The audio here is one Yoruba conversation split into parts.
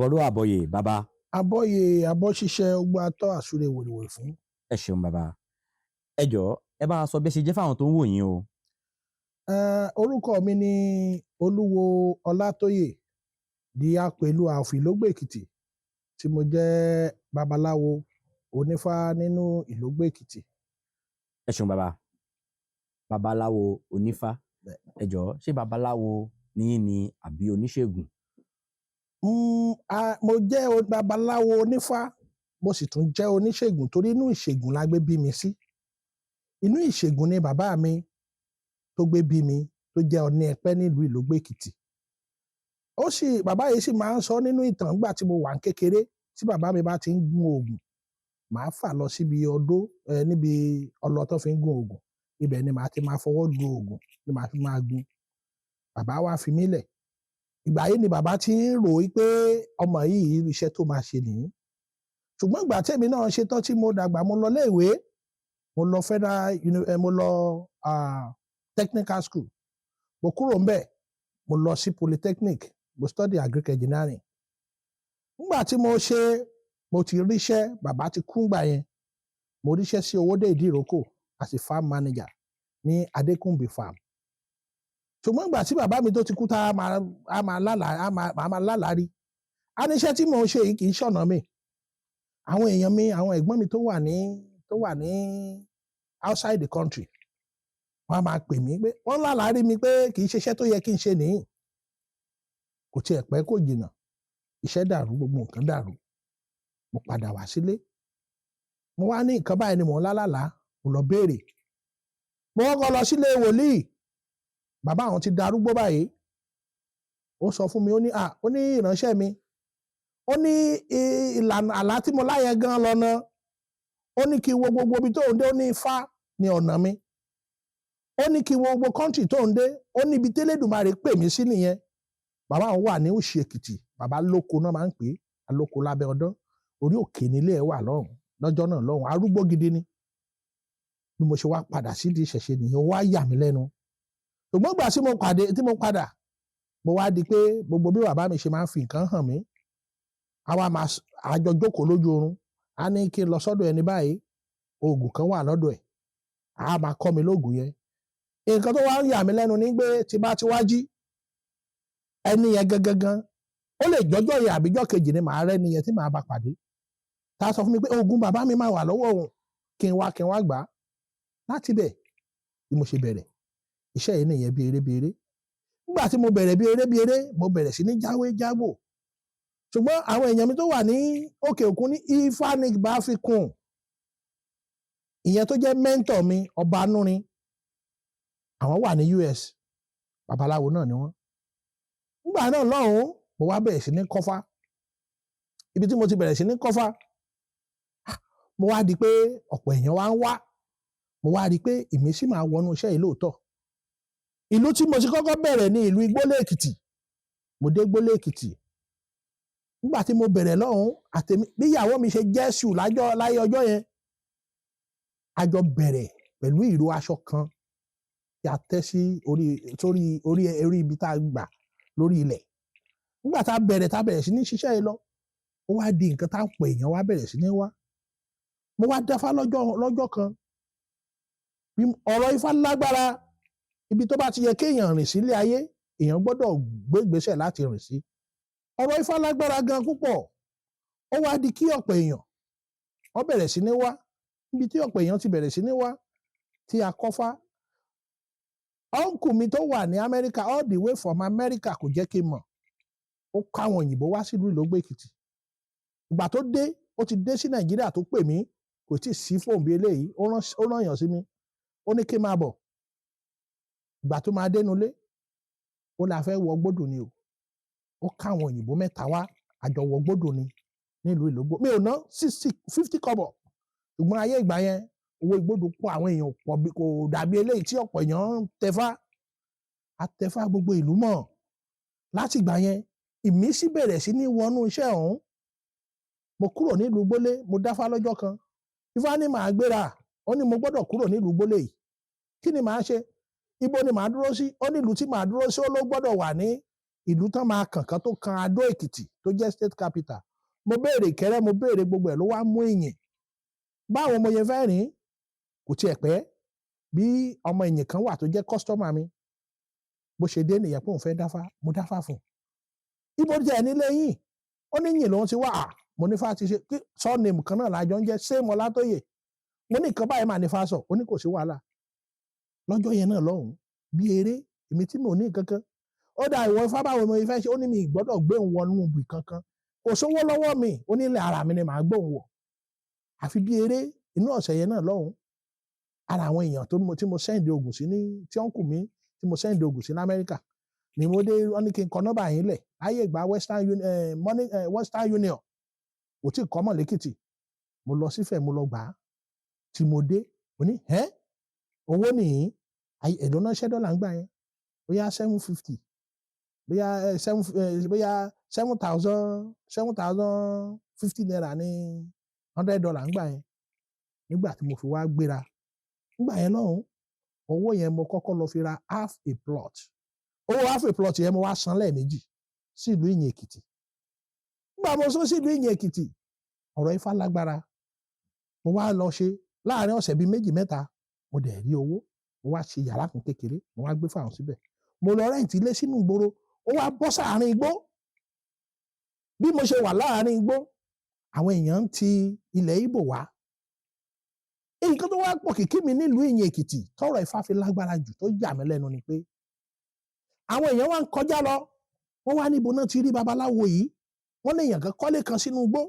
Àbọrú àbọyè, bàbá. Abọ́yè abọ́ṣiṣẹ́ ogbó atọ́ àsúre wòrìwòrì fún. Ẹ ṣeun, bàbá. Ẹ jọ̀ọ́, ẹ bá wa sọ bí ẹ ṣe jẹ́ fáwọn tó ń wò yín o. Orúkọ mi ni Olúwo Ọlátóyè di Apẹ̀lú àòfì Ìlógbò Èkìtì, tí mo jẹ́ babaláwo onífá nínú Ìlógbò Èkìtì. Ẹ ṣeun, bàbá. Babaláwo onífá. Ẹ jọ̀ọ́, ṣé babaláwo ni yín ni àbí oníṣègùn? Mo jẹ́ babaláwo onífá, mo sì tún jẹ́ oníṣègùn torí inú ìṣègùn la gbé bí mi sí. Inú ìṣègùn ni bàbá mi tó gbé bí mi, tó jẹ́ Ọ̀ní Ẹpẹ́ nílùú Ìlógbò Èkìtì. Ó sì bàbá yìí sì máa ń sọ nínú ìtàn nígbà tí mo wà ní kékeré, tí bàbá mi bá ti ń gún oògùn, màá fà lọ síbi ọdó ẹ níbi ọlọ tó fi ń gún oògùn. Ibẹ̀ ni màá ti máa fọwọ́ lu oògùn, ni màá fi máa gún. Bàbá wá fi mí lẹ̀. Ìgbà yìí ni bàbá ti ń rò ó pé ọmọ yìí, iṣẹ́ tó máa ṣe nìyí. Ṣùgbọ́n ìgbà tèmi náà ṣe tán tí mo dàgbà, mo lọ léèwé, mo lọ federal mo lọ technical school. Mo kúrò ńbẹ̀, mo lọ sí polytechnic, mo study agric engineering. Nígbà tí mo ṣe, mo ti ríṣẹ́, bàbá ti kú ngbà yẹn. Mo ríṣẹ́ sí Owódé Ìdíròkò as a farm manager ní Adékùnbí farm. Ṣùgbọ́n ìgbà tí bàbá mi tó ti kú, tá a máa lálàá, a máa lálàá rí. A ní iṣẹ́ tí mò ń ṣe yìí kì í ṣọ̀nà mi. Àwọn èèyàn mi, àwọn ẹ̀gbọ́n mi tó wà ní outside the country, wọ́n á máa pè mí pé wọ́n lálàá rí mi pé kì í ṣe iṣẹ́ tó yẹ kí n ṣe nìyí. Kò tiẹ̀ pẹ́, kò jìnnà, iṣẹ́ dàrú, gbogbo nǹkan dàrú. Mo padà wá sílé. Mo wá ní nǹkan báyìí ni mò ń lálàá, mo lọ béèrè. Mo kọ́kọ́ lọ sílé wòlíì. Bàbá àwọn ti darúgbó báyìí. Ó sọ fún mi, ó ní à, ó ní ìránṣẹ́ mi. Ó ní ìlànà àlá tí mo láyẹn gan lọ́nà. Ó ní kí n wo gbogbo ibi tó ń dé, ó ní Ifá ní ọ̀nà mi. Ó ní kí n wo gbogbo country tó ń dé, ó ní ibi tẹ́lẹ̀dùmarè pè mí sí nìyẹn. Bàbá àwọn wà ní Òṣì Èkìtì, bàbá lóko náà máa ń pè é, alóko lábẹ́ ọdán. Orí òkè nílé ẹ̀ wà lọ́hùn lọ́jọ́ náà lọ́hùn, arúgbó gidi ni. Bí mo ṣe wá padà sídìí ìṣẹ̀ṣe nìyẹn, ó wá yà mí lẹ́nu. Ṣùgbọ́n ìgbà tí mo pàdé, tí mo padà, mo wá di pé gbogbo bí bàbá mi ṣe máa ń fi nǹkan hàn mí, àwa máa àjọ jókòó lójú oorun, á ní kí n lọ sọ́dọ̀ ẹni báyìí, oògùn kan wà lọ́dọ̀ ẹ̀, á máa kọ́ mi lóògùn yẹn. Nǹkan tó wá ń yà mí lẹ́nu ni pé tí bá ti wá jí, ẹni yẹn gangan, ó lè jọjọ́ yẹn àbíjọ́ kejì ni màá rẹ́ni yẹn tí màá bá pàdé. Tá a sọ fún mi pé oògùn bàbá mi máa wà lọ́wọ́ òun, kí n wá gbà á. Láti bẹ̀ bí mo ṣe bẹ̀rẹ̀ iṣẹ́ yìí nìyẹn bí eré bí eré. Nígbà tí mo bẹ̀rẹ̀ bí eré bí eré, mo bẹ̀rẹ̀ sí ní jáwé jágbò. Ṣùgbọ́n àwọn èèyàn mi tó wà ní òkè òkun ní Ifá ní bá fi kún. Ìyẹn tó jẹ́ mentor mi, Ọba Núrin, àwọn wà ní US, babaláwo náà ni wọ́n. Nígbà náà lọ́hùn-ún, mo wá bẹ̀rẹ̀ sí ní kọ́fá. Ibi tí mo ti bẹ̀rẹ̀ sí ní kọ́fá, mo wá di pé ọ̀pọ̀ èèyàn wá ń wá. Mo wá rí i pé ìmísí máa wọnú iṣẹ́ yìí lóòótọ́. Ìlú tí mo ti kọ́kọ́ bẹ̀rẹ̀ ní ìlú Igbólé Èkìtì. Mo dé Igbólé Èkìtì. Nígbà tí mo bẹ̀rẹ̀ lọ́hùn-ún, àtèmi bí ìyàwó mi ṣe jẹ́ sù lájọ́ láyé ọjọ́ yẹn, a jọ bẹ̀rẹ̀ pẹ̀lú ìró aṣọ kan tí a tẹ́ sí orí sórí orí orí ibi tá a gbà lórí ilẹ̀. Nígbà tá a bẹ̀rẹ̀ sí ní ṣiṣẹ́ yìí lọ, ó wá di nǹkan tá a pè, èèyàn wá bẹ̀rẹ̀ sí ní wá. Mo wá dáfá lọ́jọ́ kan. Bí ọ̀rọ̀ Ifá lágbára, ibi tó bá ti yẹ kéèyàn rìn sílé ayé, èèyàn gbọ́dọ̀ gbé ìgbésẹ̀ láti rìn sí. Ọ̀rọ̀ Ifá lágbára gan púpọ̀. Ó wá di kí ọ̀pọ̀ èèyàn wọ́n bẹ̀rẹ̀ sí ní wá. Níbi tí ọ̀pọ̀ èèyàn ti bẹ̀rẹ̀ sí ní wá tí a kọ́fá. Uncle mi tó wà ní Amẹ́ríkà, all the way from America, kò jẹ́ kí n mọ̀. Ó kó àwọn òyìnbó wá sílùú Ìlógbò Èkìtì. Ìgbà tó dé, ó ti dé sí Nàìjíríà tó pè mí, kò tí ì sí fóònù bí eléyìí, ó rán èèyàn sí mi. Ó ní kí n máa bọ̀. Ìgbà tó máa dénú ilé, ó la fẹ́ wọ gbódò ni o. Ó ká àwọn òyìnbó mẹ́ta wá, àjọ wọ gbódò ni nílùú Ìlógbò. Mi ò ná 60 50 kọ́bọ̀. Ṣùgbọ́n ayé ìgbà yẹn, owó ìgbódò pọ̀, àwọn èèyàn pọ̀ bí kò dàbí eléyìí tí ọ̀pọ̀ èèyàn ń tẹfá. A tẹfá, gbogbo ìlú mọ̀. Láti ìgbà yẹn, ìmísí bẹ̀rẹ̀ sí ní wọnú iṣẹ́ ọ̀hún. Mo kúrò nílùú Gbólé, mo dáfá lọ́jọ́ kan. Ifá ní màá gbéra, ó ní mo gbọ́dọ̀ kúrò nílùú Gbólé yìí. Kí ni màá ṣe? Ibo ni màá dúró sí? Ó ní ìlú tí màá dúró sí, ó ló gbọ́dọ̀ wà ní Ìlú tán máa kàn kan tó kan Adó Èkìtì tó jẹ́ state capital. Mo béèrè Ìkẹrẹ́, mo béèrè gbogbo ẹ̀, ló wá mú Ìyìn. Báwo mo yẹ fẹ́ rìn? Kò tiẹ̀ pẹ́, bí ọmọ Ìyìn kan wà tó jẹ́ customer mi, bó ṣe dé nìyẹn pé òun fẹ́ dáfá. Mo dáfá fún un. Ibo jẹ́ nílé yìí? Ó ní Ìyìn lòun ti wá. À, mo ní fá ti ṣe kí surname kan náà lájọ ń jẹ́, same Ọlátóyè. Mo ní nǹkan báyìí mà ní fá sọ. Ó ní kò sí wàhálà. Lọ́jọ́ yẹn náà lọ́hùn-ún, bí eré, èmi tí mi ò ní nǹkan kan, ó dà, ìwọ ifá, báwo mo fẹ́ ṣe? Ó ní mi gbọ́dọ̀ gbé òun wọnú ibì kankan, kò sówó lọ́wọ́ mi. Ó ní ilẹ̀ ara mi ni màá gbé òun wọ̀. Àfi bí eré, inú ọ̀sẹ̀ yẹn náà lọ́hùn-ún, ara àwọn èèyàn tó mo tí mo send oògùn sí ní tí wọ́n kù mí, tí mo send oògùn sí ní Amẹ́ríkà ni mo dé. Wọ́n ní kí n kọ nọ́mbà yín lẹ̀. Láyé ìgbà Western Union, money, Western Union kò tí ì kọ́ mọ̀ lẹ́kìtì. Mo lọ sífẹ̀, mo lọ gbà á. Tí mo dé, mo ní ẹ́ owó nìyí. Èló náà ṣẹ́ dọ́là ń gbà yẹn? Bóyá 750, bóyá seven, bóyá 7,000, ₦7,050 ní $100 ń gbà yẹn. Nígbà tí mo fi wá gbéra nígbà yẹn lọ́hùn, owó yẹn mo kọ́kọ́ lọ fi ra half a plot. Owó half a plot yẹn, mo wá san lẹ́ẹ̀mejì sí ìlú Ìyìn Èkìtì. Nígbà mo sọ sí ìlú Ìyìn Èkìtì, ọ̀rọ̀ Ifá lágbára. Mo wá lọ ṣe láàrin ọ̀sẹ̀ bíi méjì mẹ́ta, mo dẹ̀ rí owó. Mo wá ṣe yàrá kan kékeré, mo wá gbé fáwọn síbẹ̀. Mo lọ rent ilé sínú ìgboro, ó wá bọ́ sáàrin igbó. Bí mo ṣe wà láàrin igbó, àwọn èèyàn ń ti ilẹ̀ Ìgbò wá. Nǹkan tó wá pọ̀ kìkì mi nílùú Ìyìn Èkìtì, tọ́rọ̀ Ifá fi lágbára jù, tó yà mí lẹ́nu ni pé àwọn èèyàn wá ń kọjá lọ, wọ́n wá níbo náà ti rí babaláwo yìí. Wọ́n ní èèyàn kan kọ́lé kan sínú igbó.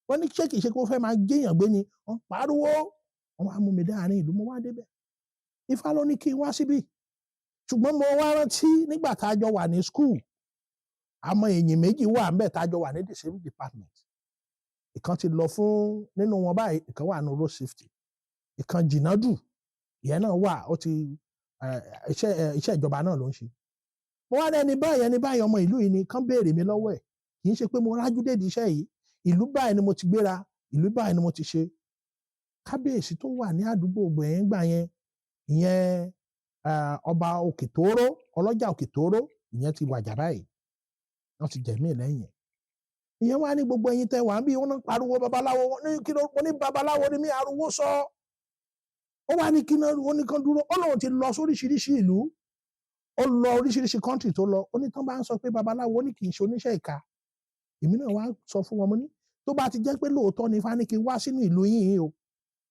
Wọ́n ní ṣé kìí ṣe pé ó fẹ́ máa géèyàn gbé ni? Wọ́n pariwo, wọ́n wá mú mi dáàrin ìlú. Mo wá débẹ̀, Ifá ló ní kí n wá síbí. Ṣùgbọ́n mo wá rántí nígbà tá a jọ wà ní school, àmọ́ èèyàn méjì wà ńbẹ̀ tá a jọ wà ní the same department. Ìkan ti lọ fún nínú wọn báyìí, ìkan wà ní road safety, ìkan jìnnàdù, ìyẹn náà wà, ó ti iṣẹ́ ìjọba náà ló ń ṣe. Mo wá ní ẹni báyìí, ẹni báyìí, ọmọ ìlú yìí ni, kán béèrè mi lọ́wọ́ ẹ̀. Kì í ṣe pé mo rájú dédi iṣẹ́ yìí. Ìlú báyìí ni mo ti gbéra, ìlú báyìí ni mo ti ṣe. Kábíyèsí tó wà ní àdúgbò gbẹ̀yìn gbà yẹn, ìyẹn ọba Òkètóró, ọlọ́jà Òkètóró, ìyẹn ti wàjà báyìí, wọ́n ti jẹ̀mí lẹ́yìn ẹ̀. Ìyẹn wá ní gbogbo ẹ̀yin tẹ́ wà ń bí, wọ́n ń pariwo babaláwo. Wọ́n ní kí ló? Mo ní babaláwo ni mí, arúgbó sọ. Ó wá ní kí náà? Ó ní kán dúró. Ó lóun ti lọ sóríṣiríṣi ìlú, ó lọ oríṣiríṣi country tó lọ. Ó ní tán bá ń sọ pé babaláwo, ó ní kì í ṣe oníṣẹ́ ìka. Èmi náà wá sọ fún wọn, mo ní tó bá ti jẹ́ pé lóòótọ́ ni Ifá ní kí n wá sínú ìlú yìí o,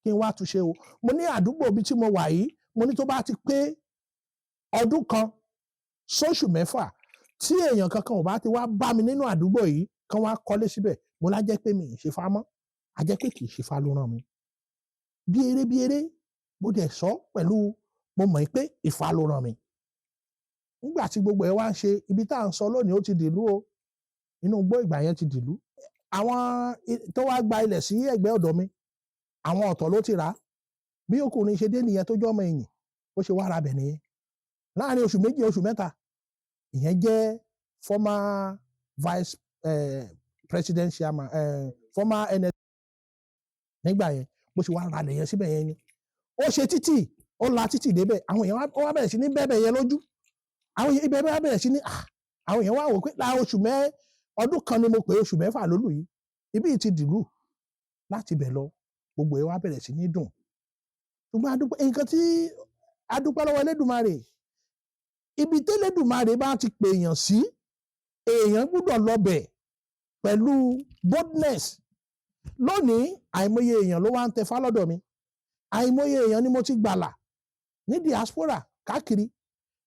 kí n wá túnṣe o, mo ní àdúgbò bíi tí mo wà yìí, mo ní tó bá ti pé ọdún kan sóṣù mẹ́fà tí èèyàn kankan ò bá ti wá bá mi nínú àdúgbò yìí, kán wá kọ́lé síbẹ̀, mo lá jẹ́ pé mi ì ṣe fá mọ́, a jẹ́ pé kì í ṣe fá ló rán mi. Bí eré bí eré, mo dẹ̀ sọ pẹ̀lú mo mọ̀ pé Ifá ló rán mi. Nígbà tí gbogbo ẹ̀ wá ń ṣe, ibi tá à ń sọ lónìí, ó ti dìlú o. Inú igbó ìgbà yẹn ti dìlú. Àwọn tó wá gba ilẹ̀ sí ẹ̀gbẹ́ ọ̀dọ̀ mi, àwọn ọ̀tọ̀ ló ti rà á. Bí ọkùnrin ṣe dé nìyẹn, tó jọ́ ọmọ ẹ̀yìn, bó ṣe wá ra bẹ̀ nìyẹn láàrin oṣù 2, oṣù 3. Ìyẹn jẹ́ former vice president chairman, former ns nígbà yẹn. Bó ṣe wá ra lẹ̀ yẹn síbẹ̀ yẹn ni ó ṣe títì, ó la títì débẹ̀. Àwọn èèyàn ó wá bẹ̀rẹ̀ sí ní bẹ́ẹ̀bẹ̀ yẹn lójú àwọn èèyàn. Ibẹ̀ bá bẹ̀rẹ̀ sí ní àwọn èèyàn wá wò pé láàrin oṣù mẹ́ ọdún kan ni mo pè, oṣù 6 lólù yìí, ibi yìí ti dìlú. Láti ibẹ̀ lọ, gbogbo ẹ̀ wá bẹ̀rẹ̀ sí ní dùn. Ṣùgbọ́n adúpẹ́, nǹkan tí adúpẹ́ lọ́wọ́ Elédùmarè, ibi tí Elédùmarè bá ti pè èèyàn sí, èèyàn gbúdọ̀ lọ bẹ̀ pẹ̀lú boldness. Lónìí, àìmọye èèyàn ló wá ń tẹfá lọ́dọ̀ mi. Àìmọye èèyàn ni mo ti gbàlà ní diaspora káàkiri.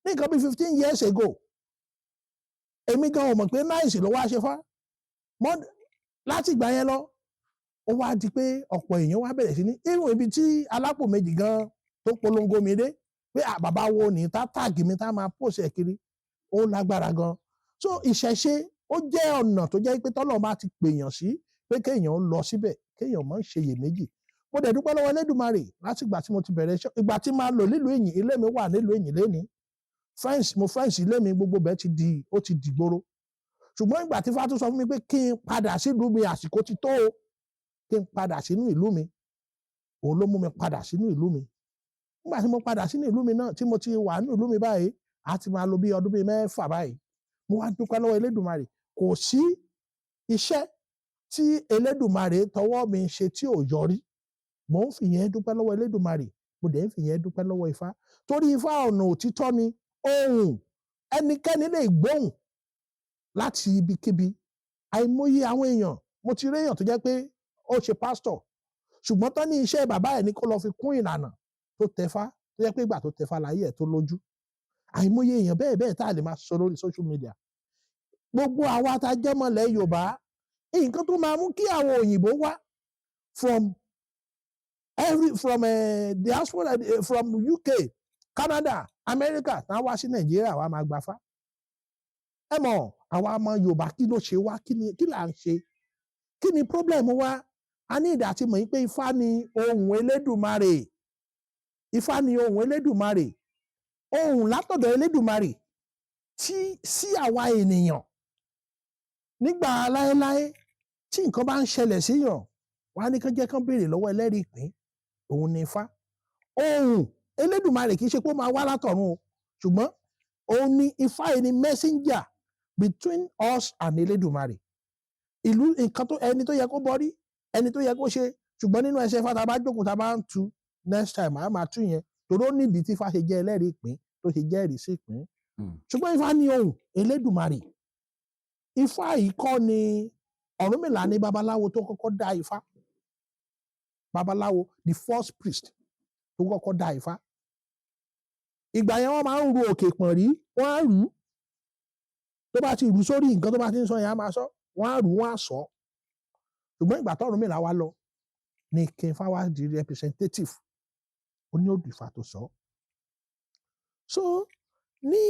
Ní nǹkan bíi 15 years ago, èmi gan ò mọ̀ pé náìsì ló wá ṣe fá mọ́. Láti ìgbà yẹn lọ, ó wá di pé ọ̀pọ̀ èèyàn wá bẹ̀rẹ̀ sí ní irun ibi tí alápò méjì gan tó polongo mi dé pé à bàbá wo ní tá tag mi, tá máa post ẹ̀ kiri. Ó lágbára gan. So ìṣẹ̀ṣe, ó jẹ́ ọ̀nà tó jẹ́ pé tọ́lọ́run bá ti pèèyàn sí pé kéèyàn lọ síbẹ̀, kéèyàn má ṣe iyèméjì. Mo dẹ̀ dúpẹ́ lọ́wọ́ Elédùmarè. Láti ìgbà tí mo ti bẹ̀rẹ̀ iṣẹ́, ìgbà tí máa lò nílùú Ìyìn, ilé mi wà nílùú Ìyìn lénìí. Fence, mo fence ilé mi, gbogbo bẹ́ẹ̀ ti di, ó ti dìgboro. Ṣùgbọ́n ìgbà tí Fátún sọ fún mi pé kí n padà sílùú mi, àsìkò ti tó o, kí n padà sínú ìlú mi, òun ló mú mi padà sínú ìlú mi. Nígbà tí mo padà sínú ìlú mi náà, tí mo ti wà nínú ìlú mi báyìí, a ti máa lò bí ọdún bíi 6 báyìí. Mo wá dúpẹ́ lọ́wọ́ Elédùmarè. Kò sí iṣẹ́ tí Elédùmarè tọwọ́ mi ṣe tí ò yọrí. Mo ń fìyẹn dúpẹ́ lọ́wọ́ Elédùmarè, mo dẹ̀ ń fìyẹn dúpẹ́ lọ́wọ́ Ifá, torí Ifá ọ̀nà òtítọ́ ni. Ohùn ẹnikẹ́ni lè gbóhùn láti ibikíbi. Àìmọye àwọn èèyàn, mo ti rí èèyàn tó jẹ́ pé ó ṣe pásítọ̀, ṣùgbọ́n tán ní iṣẹ́ bàbá ẹ̀ ní kó lọ fi kún ìlànà tó tẹfá, tó jẹ́ pé ìgbà tó tẹfá láyé ẹ̀ tó lójú. Àìmọye èèyàn bẹ́ẹ̀ bẹ́ẹ̀ tá a lè máa sọ lórí social media. Gbogbo àwa tá a jẹ́ mọ̀lẹ́ Yorùbá, nǹkan tó máa mú kí àwọn òyìnbó wá from diaspora, from UK, Canada, America, tá wá sí Nàìjíríà wá máa gbafá, ẹ mọ̀, àwa ọmọ Yorùbá, kí ló ṣe wá? Kí ni kí là ń ṣe? Kí ni problem wa? A ní ìdá tí mọ̀ yín pé Ifá ni ohùn Elédùmarè. Ifá ni ohùn Elédùmarè, ohùn látọ̀dọ̀ Elédùmarè tí sí àwa ènìyàn. Nígbà láéláé, tí nǹkan bá ń ṣẹlẹ̀ síyàn, wọ́n á ní kán jẹ́ kán béèrè lọ́wọ́ ẹlẹ́rìí ìpín. Òun ni Ifá. Ohùn Elédùmarè kì í ṣe pé ó máa wá látọ̀run o, ṣùgbọ́n òun ni Ifá yìí ni messenger between us and Elédùmarè. Ìlú nǹkan tó ẹni tó yẹ kó bọrí, ẹni tó yẹ kó ṣe. Ṣùgbọ́n nínú ẹsẹ̀ Ifá, tá a bá jókòó, tá a bá ń tu next time, a máa tú yẹn, torí ó nídìí tí Ifá ṣe jẹ́ ẹlẹ́rìí ìpín, tó ṣe jẹ́rìí sí ìpín. Ṣùgbọ́n Ifá ní ohùn Elédùmarè. Ifá yìí kọ́ ni Ọ̀rúnmìlà ní babaláwo tó kọ́kọ́ dá Ifá. Babaláwo, the first priest tó kọ́kọ́ dá Ifá. Ìgbà yẹn, wọ́n máa ń ru òkè pọ̀nrí, wọ́n á rù ú. Tó bá ti rù sórí, nǹkan tó bá ti ń sọ yẹn á máa sọ. Wọ́n á rù ú, wọ́n á sọ. Ṣùgbọ́n ìgbà tọ́rúnmìlà wá lọ ní King Ifá wá di representative, ó ní odù Ifá tó sọ. So ní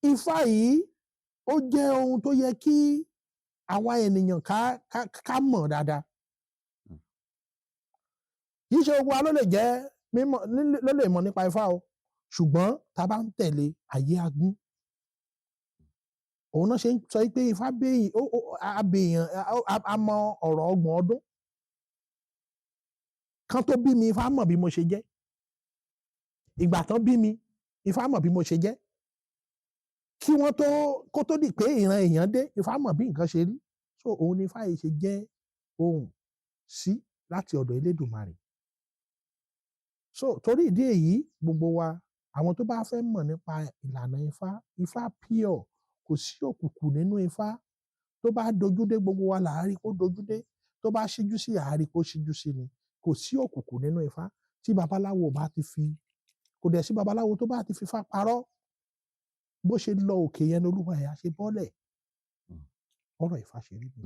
Ifá yìí, ó jẹ́ ohun tó yẹ kí àwa ènìyàn ká mọ̀ dáadáa. Kì í ṣe gbogbo wa ló lè jẹ́ mímọ̀, ló lè mọ̀ nípa Ifá o, ṣùgbọ́n tá a bá ń tẹ̀lé, ayé agún. Òun náà ṣe ń sọ pé Ifá béèyàn, abèèyàn a mọ ọ̀rọ̀ 30 ọdún kan tó bí mi. Ifá mọ̀ bí mo ṣe jẹ́. Ìgbà tán bí mi, Ifá mọ̀ bí mo ṣe jẹ́. Kí wọ́n tó kó tó di pé ìran èèyàn dé, Ifá mọ̀ bí nǹkan ṣe rí. So òun ni Ifá yìí ṣe jẹ́ ohùn sí láti ọ̀dọ̀ Elédùmarè. So torí ìdí èyí, gbogbo wa, àwọn tó bá fẹ́ mọ̀ nípa ìlànà Ifá, Ifá pure, kò sí òkùnkùn nínú Ifá. Tó bá dojú dé gbogbo wa là á rí kó dojú dé, tó bá ṣíjú sí àárí kó ṣíjú sí ni. Kò sí òkùnkùn nínú Ifá. Tí babaláwo bá ti fi, kò dẹ̀ sí babaláwo tó bá ti fi Ifá parọ́, bó ṣe lọ òkè yẹn lolúwa ẹ̀ á ṣe bọ́lẹ̀. Ọ̀rọ̀ Ifá ṣe rí ni.